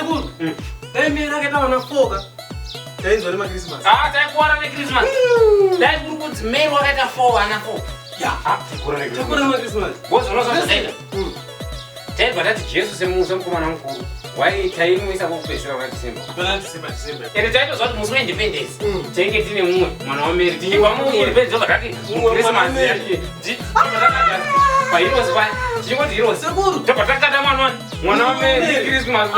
Sekuru. Dai Mary akaita vana foka. Tainzwa nemaChristmas. Ah, taikuwara neChristmas. Dai kuri kunzi Mary wakaita four vana four. Ya. Ah, taikuwara neChristmas. Takuwara nemaChristmas. Bozi unoziva zvataita? Taibva tati Jesu semukomana mukuru. Wai taimuisa kwokupedzisira kuna December. Pana December, December. Ende taitoziva kuti musi weIndependence tainge tine mumwe mwana waMary. Tichibva muIndependence tobva tati Mumwe mwana Christmas waMary. paHeroes paya. Tichingoti Heroes. Sekuru. Tobva takata mwana wani? Mwana waMary Christmas.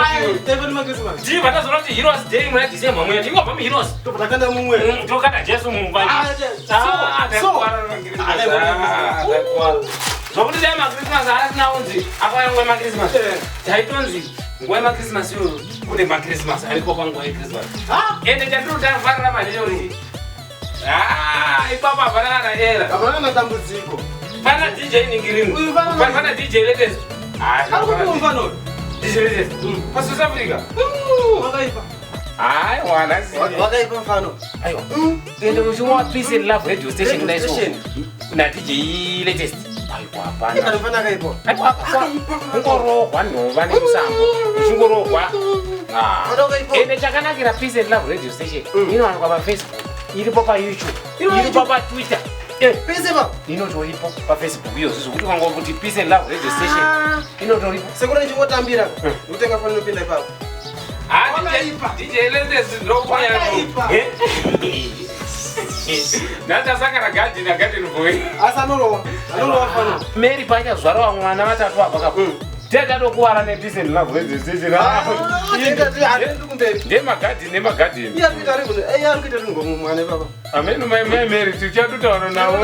Taiva nemaChristmas. Tichibva tazoona kuti Heroes Day muna December muya tichingobva muHeroes. Tobva takanda mumwe. Tokata Jesu mumba. Ah, so. Zvokuti dai maChristmas asina kunzi akauya nguva yemaChristmas. Eh. Taitonzi nguva yemaChristmas iyoyo kune maChristmas ariko panguva yeChristmas. Ah. Ende chandinotafarira manje chekuti ah, ipapo hapana kana era. Hapana matambudziko. Pana DJ Ningirini. Uyu pana- Pana DJ Latest. Ah, Ari kupiwa mufano uyu. DJ Latest. Pa South Africa. Wakaipa. Aiwa, nhasi. Wakaipa mufano. Aiwa. Ende uchimwa Peace and Love radio station Radio kudai so. station. Na DJ Latest. Aiwa, hapana. Kana mufano akaipa. Aiwa, kungorohwa nhova nemusambo. Uchingorohwa. Ah. Mufano wakaipa. Ende chakanakira Peace and Love radio station inowanikwa paFacebook, iripo paYouTube, Iripo iripo paTwitter. Eh, Pese pa. inotoripo paFacebook iyozvo zvokuti ukangoti Peace and Love radio station inotoripo. Sekuru ndichingotambira. Ndikutenga foni inopinda ipapo. Ah, Wakaipa. DJ Latest ndokuya. Wakaipa. Ndatasangana gadhi nagadhi boy. Asi anorowa. Anorowa fano. Mary paachazvara vamwe vana vatatu apa kapo. Tatadokuwara nePeace and Love radio station. Ah, tiri kumberi. Ndemagadhini nemagadhini. Iye ari kuita ari kuita iye ari kuita ari ngomwana ipapa. Ameno mai mai Mary tichatotaura navo.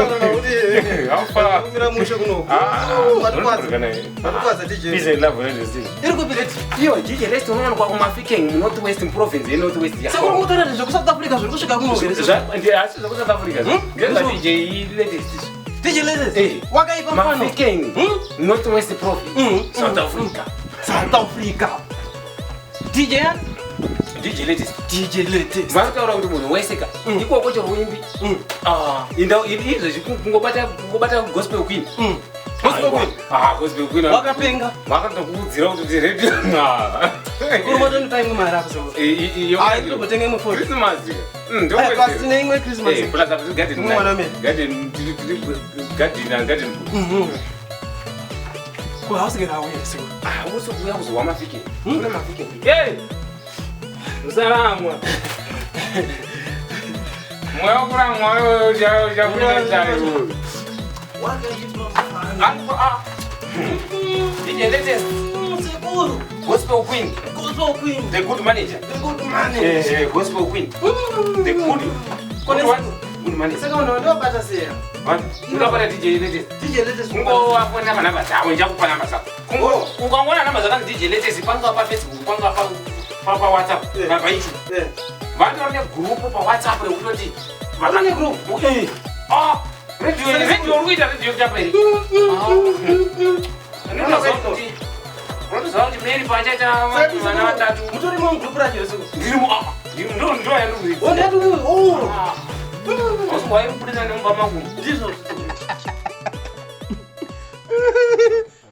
How far? Kumira mushe kunoku. Ah, Vatukwadza. Vatukwadza DJ. Peace and Love radio station. Iri kupi reti? Iyo DJ Lest unowanikwa kuMafikeng muNorth West province yeNorth West. Sekuru mutaura zveku South Africa zviri kusvika kuno here? Asi zveku South Africa. Ngezva DJ Latest. DJ Latest. Eh. Wakaipa mfano. Mafikeng North West province. South Africa. South Africa. DJ yani? DJ Latest. DJ Latest. Vanotaura kuti munhu wese ka ikoko chero uimbi. Ah, inda izvezvi kungobata Gospel Queen. Gospel Queen. Ah, Gospel Queen. Wakapenga. Vakatokuudzira kuti ndi radio. Ah. Kuri matonipa imwe mari apa sekuru. Ah, itogotenga imwe phone. Christmas. Eh, plus tine imwe Christmas. Eh, plus apa garden. Imwe mwana Mary. Garden tiri tiri garden garden. Ko hausi kana uye sekuru. Ah, uso kuya kuzowa Mafikeng. Kuna Mafikeng. Hey! Musaramwa. Mweya kuramwa wewe uchakuita chaiwo. Wakaipa mfano. Ah, ah. DJ Latest. Sekuru. Gospel Queen. Gospel Queen. The good manager. The good manager. Eh, eh, Gospel Queen. The good. Kone Good what? Good manager. Saka unhu ndobata seya. What? Unobata DJ Latest. DJ Latest. Kungowafonera manamba dzavo ndichakupa namba dzako. Kungo ukangoona namba dzakanzi DJ Latest pangava paFacebook, pangava pa paWhatsApp, Eh. kana paYouTube. Vatori negroup paWhatsApp rekutoti Vatori negroup? Eh. Ah, radio radio uri kuita radio kutapa here? Ah. Unotoziva kuti Mary pachaita vana vatatu. Mutori mugroup racho sekuru. Ndiri mu ah, ndo yandiri Oh, ndati oh. Wai kubudisa nemumba mangu. Ndizvo.